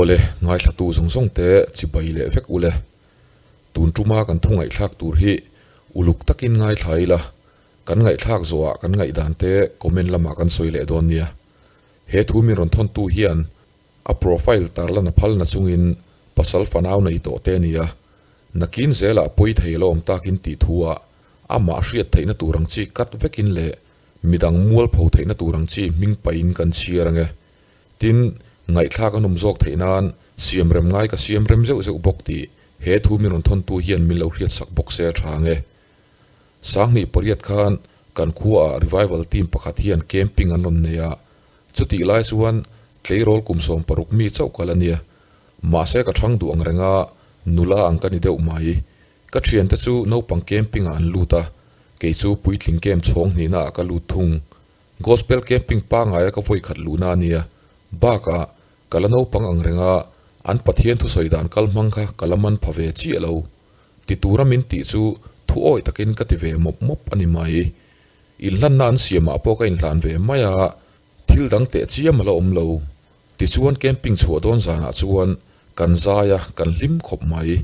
Awle, ngaithlatu zawng zawng te chibai leh vek ule. Tun tuma kan thu ngaihthlak tur hi uluk takin ngaithla ila, kan ngaihthlak zawhah kan ngaihdan te comment lamah kan sawi leh dawn nia. He thu min rawn thawntu hian a profile tarlan a phal na chungin pasal fanau nei tawh te a ni a, nakin zelah pawi thei la awm takin tih thu ah amah hriat theihna tur ang chi cut vekin leh midang mualpho theihna tur ang chi hming pahin kan chhiar ange. Tin, ngaihthlak a nawm zawk theih nan siam rem ngai ka siam rem zeuh zeuh bawk tih he thu min rawn thawntu hian min lo hriatsak bawk se a tha ange. Sanghnih pariat khan kan khuaah revival team pakhat hian camping an rawn nei a, chutih lai chuan tleirawl kum 16 mi chauh kal a nia. Mahse ka thang duh ang reng a, nula ang ka ni deuh mai. Ka thiante chu naupang camping ah an lut a, kei chu puitling camp chhawng hnihna ah ka lut thung. Gospel camping pangaia ka vawi khat luhna a nia. Bakah, ka la naupang ang reng a, an Pathian thusawi dan kal hmang kha ka la man pha ve chiah lo. Ti tura min tih chu thu awi takin ka ti ve mawp mawp a ni mai. Inhlanna an siamah pawh ka inhlan ve mai a, thil dang teh chiam a la awm lo. Tichuan camping chhuah dawn zanah chuan kan zai a, kan hlim khawp mai.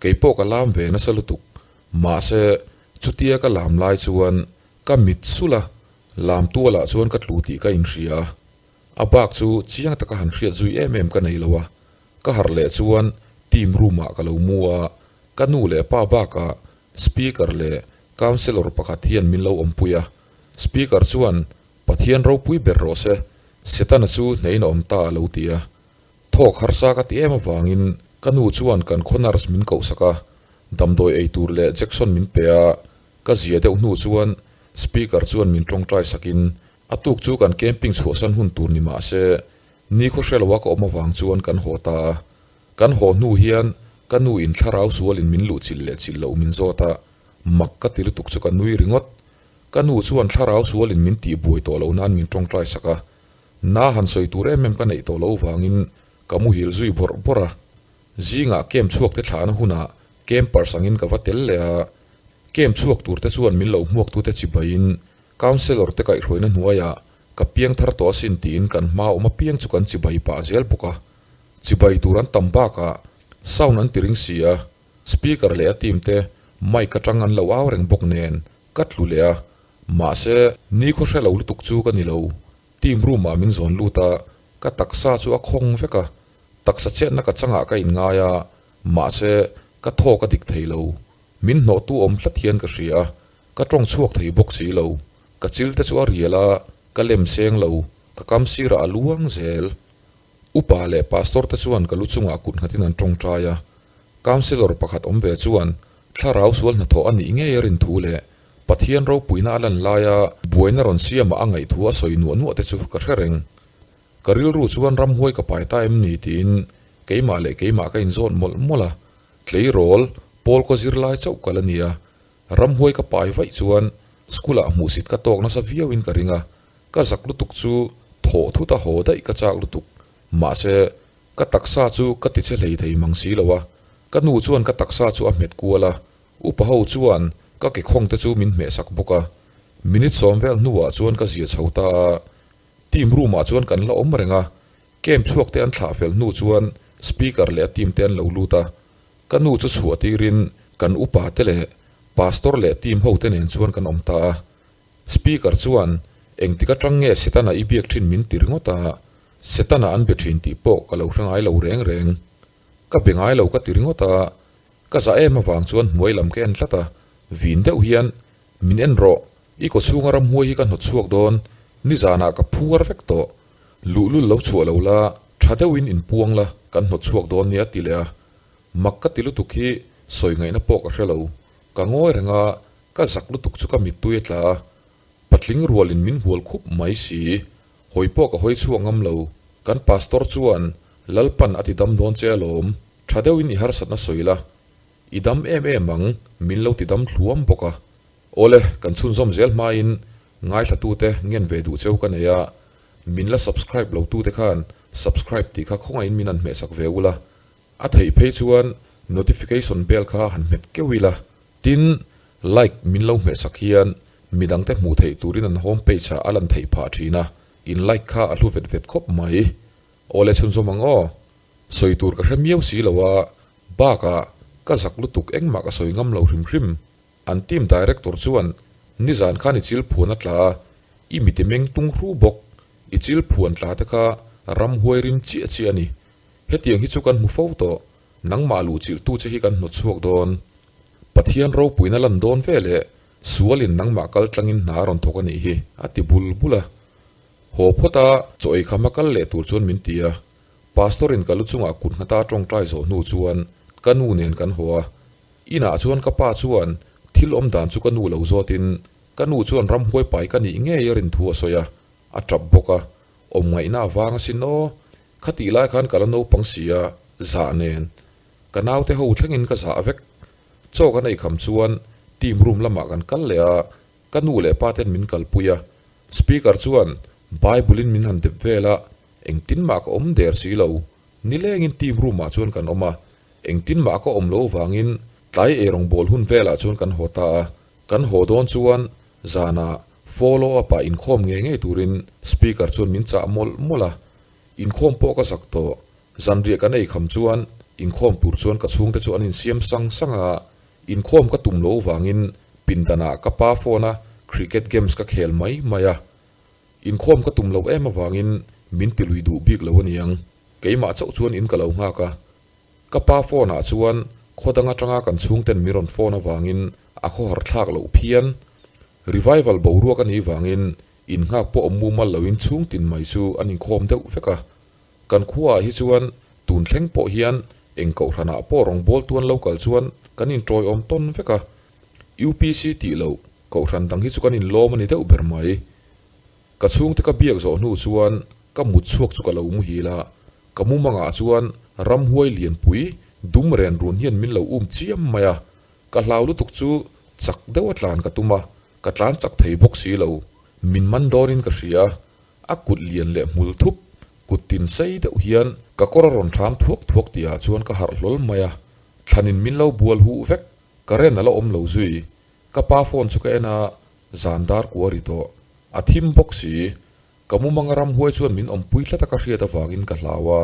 Kei pawh ka lam ve nasa lutuk. Mahse, chutia ka lam lai chuan ka mit sulh a, lam tualah chuan ka tlu tih ka inhria. A bak chu chiang taka han hriat zui em em ka nei lo a, Ka harh leh chuan team room ah ka lo mu a, ka nu leh pa bakah speaker leh counsellor pakhat hian min lo awmpui a, speaker chuan Pathian ropui ber rawh se, Setana chu hnehin a awm ta a lo ti a. Thawk harsa ka ti em avangin ka nu chuan kan khaw nurse min kohsak a, damdawi ei tur leh jection min pe a, ka zia deuh hnu chuan speaker chuan min tawngtai sakin a tuk chu kan camping chhuahsan hun tur ni mah se Ni khaw hre loa ka awm avang chuan kan haw ta a, kan haw hnu hian ka nu in thlarau sualin min luh chilh leh chilh loh min zawt a, mak ka ti lutuk chu ka nui ringawt. Ka nu chuan thlarau sualin min tih buai tawh loh nan min tawngtai sak a, na han sawi tur em em ka neih tawh loh vangin ka muhil zui bawrh bawrh a. Zingah camp chhuak te thlahna hunah campers angin ka va tel leh a, camp chhuak tur te chuan min lo hmuak tute chibaiin counsellor te kaihhruaina hnuaiah Ka piang thar tawh asin tiin kan hma awm apiang chu kan chibai pah zel bawk a. Chibai tur an tam bakah sound an ti ring si a, speaker leh a team te mic atang an lo au reng bawk nen ka tlu leh a. Mahse, nikhaw hre lo lutuk chu ka ni lo. Team room ah min zawn lut a, ka taksa chu a khawng vek a. Taksa chetna ka changah ka inngai a, mahse, ka thawk a dik thei lo. Min hnawhtu awm tlat hian ka hria a, ka tawng chhuak thei bawk si lo. Ka chil te chu a rial a, ka lem seng lo, ka kam sirah a luang zel. Upa leh pastor te chuan ka lu chungah kut nghatin an tawngtai a. Councillor pakhat awm ve chuan thlarau sual hnathawh a nih ngei a rin thu leh Pathian ropuina a lan laia buaina rawn siamah a ngaih thu a sawi nuah nuah te chu ka hre reng. Ka rilru chuan ramhuai ka pai ta em ni tiin keimah leh keimah ka inzawt mawlh mawlh a, tleirawl pawl kaw zirlai chauh ka la nia. Ramhuai ka pai vaih chuan school ah hmuhsit ka tawk nasa viau in ka ring a, ka zak lutuk chu thawh thut a haw daih ka chak lutuk. Mahse, ka taksa chu ka ti che hlei thei mang si lo a, ka nu chuan ka taksa chu a hmet kual a, upa ho chuan ka ke khawng te chu min hmeh sak bawk a. Minute sawm vel hnuah chuan ka zia chho ta a, team room ah chuan kan la awm reng a, camp chhuak te an thlah fel hnu chuan speaker leh a team te an lo lut a, Ka nu chu chhuah tirin kan upa te leh pastor leh team ho te nen chuan kan awm ta a. Speaker chuan engtik atang nge Setana i biak thin min ti ringawt a, Setana an be thin tih pawh ka lo hre ngai lo reng reng. Ka be ngai lo ka ti ringawt a, ka za em avang chuan hnuai lam ka en tlat a, vin deuh hian min en rawh, i kaw chhunga ramhuai hi ka hnawt chhuak dawn, nizanah ka phuar vek tawh, Luhlul lo chhuah lo la, tha deuhin inpuang la, kan hnawt chhuak dawn nia ti leh a. Mak ka ti lutuk hi sawi ngaihna pawh ka hre lo. Ka ngawi reng a, ka zak lutuk chu ka mittui a tla a. Patling rualin min hual khup mai si. Hawi pawh ka hawi chhuak ngam lo. Kan pastor chuan Lalpan a ti dam dawn che alawm, tha deuhin i harsatna sawi la. I dam em em ang, min lo ti dam thluam bawk a. Awle, kan chhunzawm zel hmain ngaithlatute ngen ve duh cheu ka nei a, min la subscribe lo tute khan subscribe tih kha khawngaihin min han hmehsak ve ula, a theih phei chuan notification bell kha han hmet keuh ila, tin like min lo hmehsak hian midangte hmuh theih turin an home page ah a lan theih phah thin a, in like kha a hlu vet vet khawp mai. Awle chhunzawm ang aw. Sawi tur ka hre miau si lo a, bakah ka zak lutuk engmah ka sawi ngam lo hrim hrim. An team director chuan nizan khan i chil phuan a tla a, i miti meng tung hru bawk, i chil phuan tla te kha ramhuai rim chiah chiah a ni. Hetiang hi chu kan hmu fo tawh, nangmah luhchilhtu che hi kan hnawt chhuak dawn. Pathian ropuina lan dawn ve leh sualin nangmah kal tlangin hna a rawn thawk a nih hi, a ti bul bul a. Haw phawt a, chaw ei kham a kal leh tur chuan min ti a. Pastor in ka lu chungah kut nghata tawngtai zawh hnu chuan ka nu nen kan haw a. Inah chuan ka pa chuan thil awm dan chu ka nu lo zawtin ka nu chuan ramhuai pai ka nih ngei a rin thu a sawi a, a tap bawk a. Awm ngaihna avang asin aw. Khatih lai khan ka la naupang si a, zah nen. Ka naute ho thlengin ka zah vek. Chaw kan eikham chuan team room lamah kan kal leh a, ka nu leh pa ten min kalpui a. Speaker chuan Bible in min han dep vel a, engtin mah ka awm der si lo. Nilengin team room ah chuan kan awm a, engtin mah ka awm lo vangin tlai eirawngbawl hun velah chuan kan haw ta a. Kan haw dawn chuan zanah follow up ah inkhawm ngei ngei turin speaker chuan min chah mawlh mawlh a. Inkhawm pawh ka zak tawh. Zanriah kan ei kham chuan inkhawm tur chuan ka chhungte chu an insiam sang sang a, inkhawm ka tum lo vangin pindanah ka pa phone a cricket games ka khel mai mai a. Inkhawm ka tum lo em avangin min ti lui duh bik lo aniang. Keimah chauh chuan in ka lo nghak a. Ka pa phone ah chuan khaw dang atanga kan chhungten min rawn phone avangin a khawhar thlak loh phian. Revival boruak a nih vangin innghak pawh awm mumal loin chhungtin mai chu an inkhawm deuh vek a. Kan khuaah hi chuan tun thleng pawh hian eng kohhranah pawh rawngbâwl tuan lo kal chuan kan inṭawiawm tawn vek a. UPC tih loh kohhran dang hi chu kan inlawm a ni deuh ber mai. Ka chhungte ka biak zawh hnu chuan ka mut chhuak chu ka lo muhil a, ka mumangah chuan ramhuai lianpui dum ren run hian min lo um chiam mai a. Ka hlau lutuk chu chak deuha tlan ka tum a, ka tlan chak thei bawk si lo. Min man dawnin ka hria. A kut lian leh hmul thup, kut tin sei deuh hian ka kawr a rawn ṭham thuak thuak tihah chuan ka harh hlawl mai a, thlanin min lo bual huh vek, current a la awm lo zui. Ka pa phone chu ka en a, zan dar kua ri tawh. A thim bawk si. Ka mumanga ramhuai chuan min awmpui tlat a ka hriat avangin ka hlau a,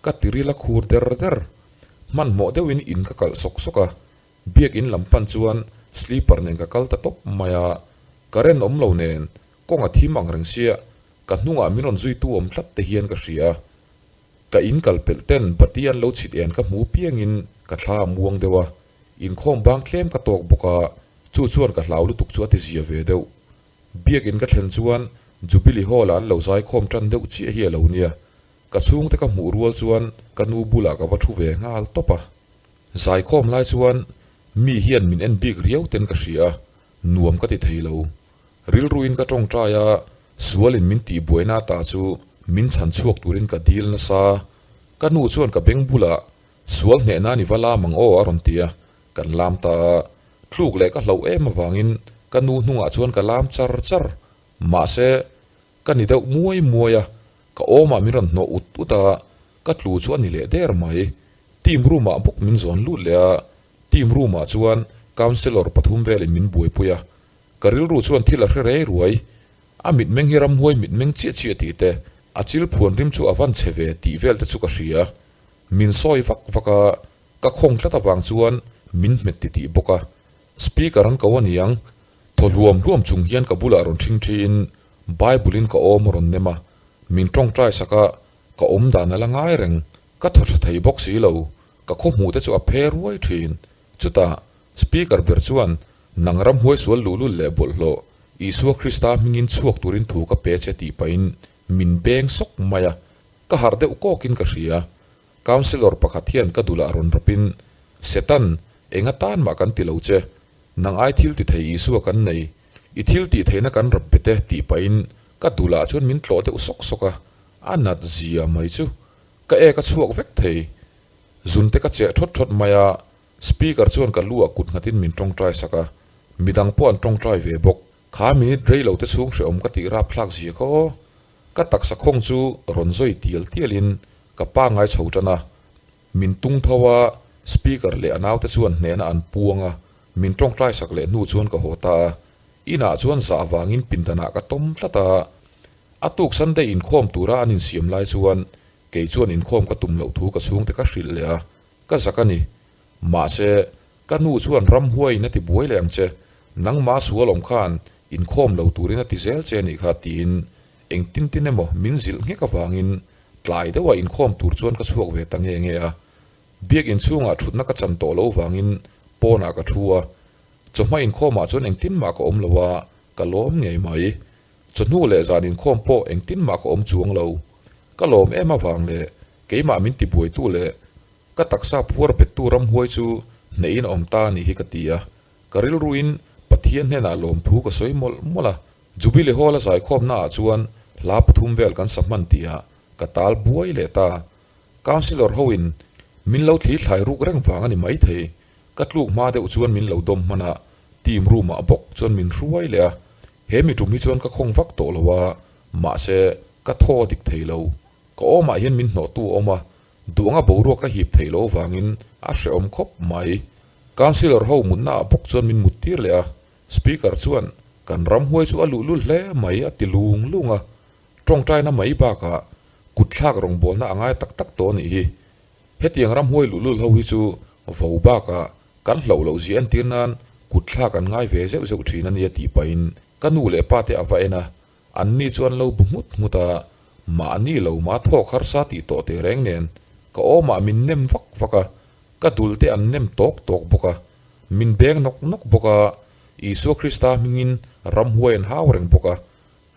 ka tiril a khur der der. Hmanhmawh deuhin in ka kalh sawk sawk a, biakin lam pan chuan sleeper nen ka kal ta tawp mai a, current awm lo nen Kawng a thim ang reng sia, ka hnungah min rawn zuitu awm tlat te hian ka hria. Ka in kal pelh ten bati an lo chhit en ka hmu piangin ka thla a muang deuh a, inkhawm bang tlem ka tawk bawk a, chu chuan ka hlau lutuk chu a ti zia ve deuh. Biakin ka thlen chuan Jubilee Hall ah an lo zaikhawm tan deuh chiah hi a lo nia. Ka chhungte ka hmuh rual chuan ka nu bulah ka va thu ve nghal tawp a. Zaikhawm lai chuan mi hian min en bik riau ten ka hria a, nuam ka ti thei lo. Rilruin ka tawngtai a, sualin min tihbuaina ata chu min chhan chhuak turin ka dil nasa. Ka nu chuan ka beng bulah, Sual hneh nan i va lam ang aw a rawn ti a, kan lam ta a. Tluk leh ka hlauh em avangin ka nu hnungah chuan ka lam char char. Mahse, ka ni deuh muai muai a, ka awmah min rawn hnawh ut ut a, ka tlu chu a ni leh der mai. Team room-ah bawk min zawn lut leh a, team room-ah chuan counsellor pathum velin min buaipui a. Ka rilru chuan thil a hre rei ruai. A mitmeng hi ramhuai mitmeng chiah chiah tih te, a chil phuan rim chu a van chhe ve tih vel te chu ka hria. Min sawi vak vak a, ka khawng tlat avang chuan min hmet ti tih bawk a. Speaker an ko aniang, thaw hluam hluam chung hian ka bulah rawn ṭhing ṭhiin Bible in ka awm a rawn nem a, min ṭawngṭai sak a, ka awm dan a la ngai reng. Ka thaw ṭha thei bawk si lo, ka khaw hmuh te chu a phe ruai ṭhin. Chutah Speaker ber chuan Nang ramhuai sual luhlul leh bawlhhlawh, Isua Krista hmingin chhuak turin thu ka pe che tih pahin min beng sawk mai a, ka harh deuh kawkin ka hria. Councillor pakhat hian ka dulah rawn rawpin, Setan, eng atan mah kan ti lo che. Nang ai thil ti thei Isua kan nei. I thil tih theihna kan rawp bet e tih pahin ka dulah chuan min tlawh deuh sawk sawk a, a nat zia mai chu. Ka ek a chhuak vek thei. Zunte ka cheh thawt thawt mai a, Speaker chuan ka lu ah kut nghatin min tawngtai sak a, midang pawh an tawngtai ve bawk. Kha minute rei lo te chhung hrehawm ka tih rapthlak zia kha aw. Ka taksa khawng chu rawn zawi tial tial in ka pangngai chho tan a. Min tung tho a, speaker leh a naute chuan hnehna an puang a, min tawngtai sak leh hnu chuan ka haw ta a. Inah chuan zah vangin pindanah ka tawm tlat a. A tuk Sunday inkhawm tura an insiam lai chuan. Kei chuan inkhawm ka tum loh thu ka chhungte ka hrilh leh a, ka zak a ni. Mahse, ka nu chuan ramhuaiin a ti buai leh ang che, nangmah sual awm khan inkhawm lo turin a ti zel che a nih kha tiin engtin tin emaw min zilh nghek avangin tlai deuha inkhawm tur chuan ka chhuak ve ta nge nge a. Biakinn chhungah thutna ka chan tawh lo vangin pawnah ka thu a, chawhma inkhawmah chuan engtin mah ka awm lo a, ka lawm ngei mai. Chawhnu leh zan inkhawm pawh engtin mah ka awm chuang lo. Ka lawm em avang leh keimah min tibuaitu leh ka taksa phuar bettu ramhuai chu hnehin a awm ta a nih hi ka ti a. Ka rilruin Pathian hnenah lawmthu ka sawi mawlh mawlh a. Jubilee Hall a zaikhawmnaah chuan hla pathum vel kan sa hman tihah ka tal buai leh ta. Councillor ho in min lo thli thlai ruk reng vang a ni maithei. Ka tluk hma deuh chuan min lo dawm hman a, team room ah bawk chuan min hruai leh a. He mi tum hi chuan ka khawng vak tawh lo a, mahse ka thaw dik thei lo. Ka awmah hian min hnawhtu a awm a, duhanga boruak ka hip theih loh avangin a hrehawm khawp mai. Councillor ho mutna ah bawk chuan min mut tir leh a, Speaker chuan kan ramhuai chu a luhlul hle mai a ti lung lung a. Tawngtaina mai bakah kutthlak rawngbawlna a ngai tak tak tawh a nih hi. Hetiang ramhuai luhlul ho hi chu vo bakah kan hlauh loh zia entir nan kutthlak an ngai ve zeuh zeuh thin a nia tih pahin ka nu leh pa te a va en a, anni chu an lo bu nghut nghut a, mahni lo ma thawk harsa tih tawh teh reng nen ka awmah min nem vak vak a, ka dul te an nem tawk tawk bawk a, min beng nawk nawk bawk a, Isua Krista hmingin ramhuai an hau reng bawk a.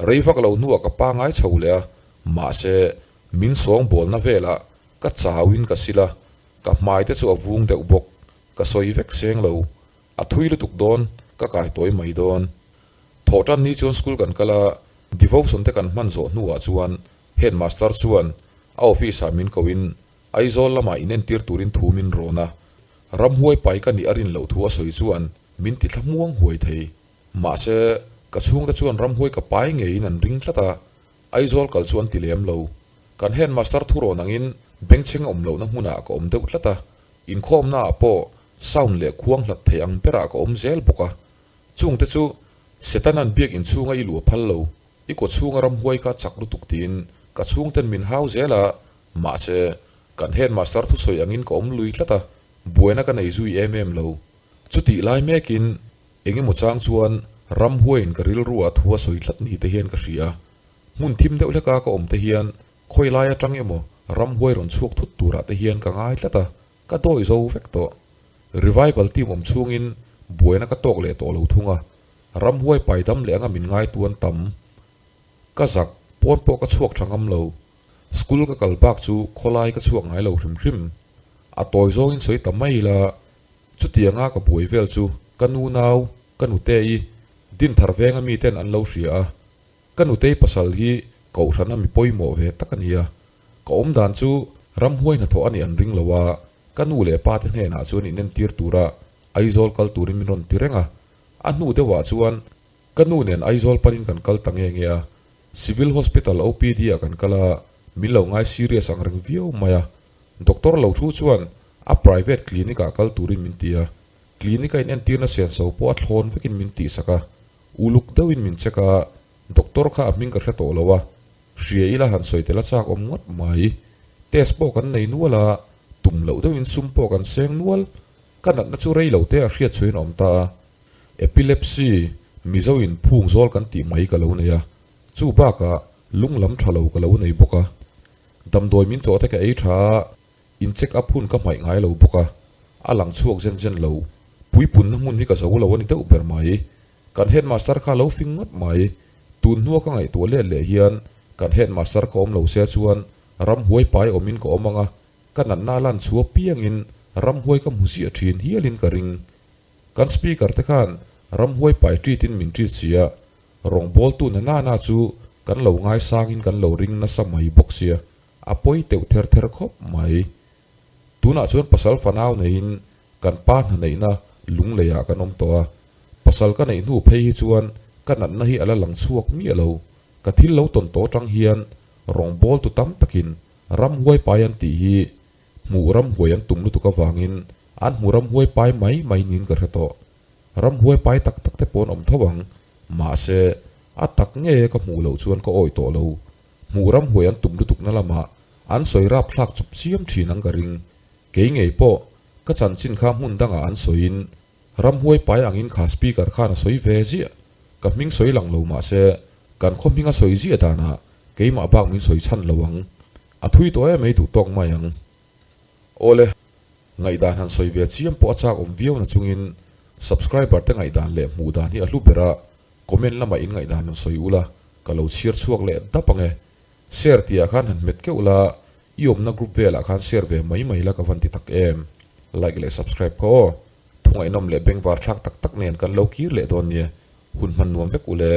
Rei vak lo hnuah ka pangai chho leh a, mahse min sawngbawlna velah ka chauin ka sil a, ka hmai te chu a vung deuh bawk, ka sawi vek seng lo, a thui lutuk dawn, ka kai tawi mai dawn. Thawh tan ni chuan school kan kal a, devotion te kan hman zawh hnuah chuan headmaster chuan a office ah min koin Aizawl lamah inentir turin thu min rawn a, ramhuai pai ka nih a rin loh thu a sawi chuan min ti thlamuang huai thei. Mahse, ka chhungte chuan ramhuai ka pai ngeiin an ring tlat a, Aizawl kal chu an ti lem lo. Kan headmaster thurawn angin bengchheng awm lohna hmunah ka awm deuh tlat a, inkhawmnaah pawh sound leh khuang hlat thei ang berah ka awm zel bawk a. Chungte chu Setana'n biak inchhunga i luh a phal lo, i kaw chhunga ramhuai kha chak lutuk tiin ka chhungten min hau zel a, mahse, kan headmaster thusawi angin ka awm lui tlat a, buaina ka nei zui em em lo. Chutih lai mekin Eng emaw chang chuan ramhuaiin ka rilru ah thu a sawi tlat ni te hian ka hria. Hmun thim deuh hleka ka awm te hian khawi lai atang emaw ramhuai rawn chhuak thut turah te hian ka ngai tlat a, ka dawi zo vek tawh. Revival team awm chhungin buaina ka tawk leh tawh lo thung a, ramhuai pai dam leh anga min ngaitu an tam. Ka zak, pawn pawh ka chhuak tha ngam lo. School ka kal bak chu khawlai ka chhuak ngai lo hrim hrim. A tawi zawngin sawi ta mai ila. Chutianga ka buai vel chu ka nu nau, ka nutei, Dinthar venga miten an lo hria a. Ka nutei pasal hi kohhrana mi pawimawh ve tak a ni a. Ka awm dan chu ramhuai hnathawh a nih an ring lo a, ka nu leh pa te hnenah chuan inentir tura Aizawl kal turin min rawn ti reng a. A hnu deuhah chuan ka nu nen Aizawl panin kan kal ta nge nge a. Civil Hospital OPD ah kan kal a, min lo ngai serious ang reng viau mai a. Doctor lo thu chuan a private clinic ah kal turin min ti a, clinic a inentirna senso pawh a thlawn vekin min tihsak a, uluk deuhin min check a, doctor kha a hming ka hre tawh lo a, hria ila han sawi tel a chak awm ngawt mai. Test pawh kan nei nual a, tum loh deuhin sum pawh kan seng nual, ka natna chu rei lo te a hriat chhuahin a awm ta a. Epilepsy, Mizo in phung zawl kan tih mai ka lo nei a, chu bakah lung lam tha lo ka lo nei bawk a. Damdawi min chawh te ka ei tha a, in check up hun ka hmaih ngai lo bawk a, a lang chhuak zen zen lo. Puipunna hmun hi ka zo lo a ni deuh ber mai. Kan headmaster kha lo fing ngawt mai. Tun hnua ka ngaihtuah let leh hian kan headmaster ka awm lo sia chuan ramhuai pai awmin ka awm ang a, ka natna a lan chhuah piangin ramhuai ka hmu ziah thin hialin ka ring. Kan speaker te khan ramhuai pai treat in min treat sia, Rawngbawltu na nana chu kan lo ngaisangin kan lo ring nasa mai bawk sia, a pawi teuh ther ther khawp mai. Tunah chuan pasal fanau neiin kan pa hna neihna lungleiah kan awm tawh a, pasal ka neih hnu phei hi chuan ka natna hi a la lang chhuak miah lo. Ka thil lo tawn tawh atang hian rawngbawltu tam takin ramhuai pai an tih hi hmuh ramhuai an tum lutuk avangin an hmu ramhuai pai mai mai niin ka hre tawh. Ramhuai pai tak tak te pawh an awm tho ang, mahse, a tak nge ka hmuh loh chuan ka awih tawh lo. Hmuh ramhuai an tum lutuk na lamah. An sawi rapthlak chup chiam thin ang ka ring. Kei ngei pawh ka chanchin kha hmun dangah an sawiin ramhuai pai angin kha speaker khan a sawi ve ziah. Ka hming sawi lang lo mah se kan khaw hming a sawi ziah danah keimah bak min sawi chhan lo ang. A thui tawh em ei duh tawk mai ang. Awle, ngaihdan han sawi ve chiam pawh a chak awm viau na chungin subscriber te ngaihdan leh hmuh dan hi a hlu ber a, comment lamah in ngaihdan rawn sawi ula ka lo chhiar chhuak leh dap ang e. Share tih ah khan han hmet keuh la, i awmna group velah khan share ve mai mai la ka van ti tak em. Like leh subscribe kha aw. Thungaihnawm leh bengvar thlak tak tak nen kan lo kir leh dawn nia. Hun hman nuam vek ule.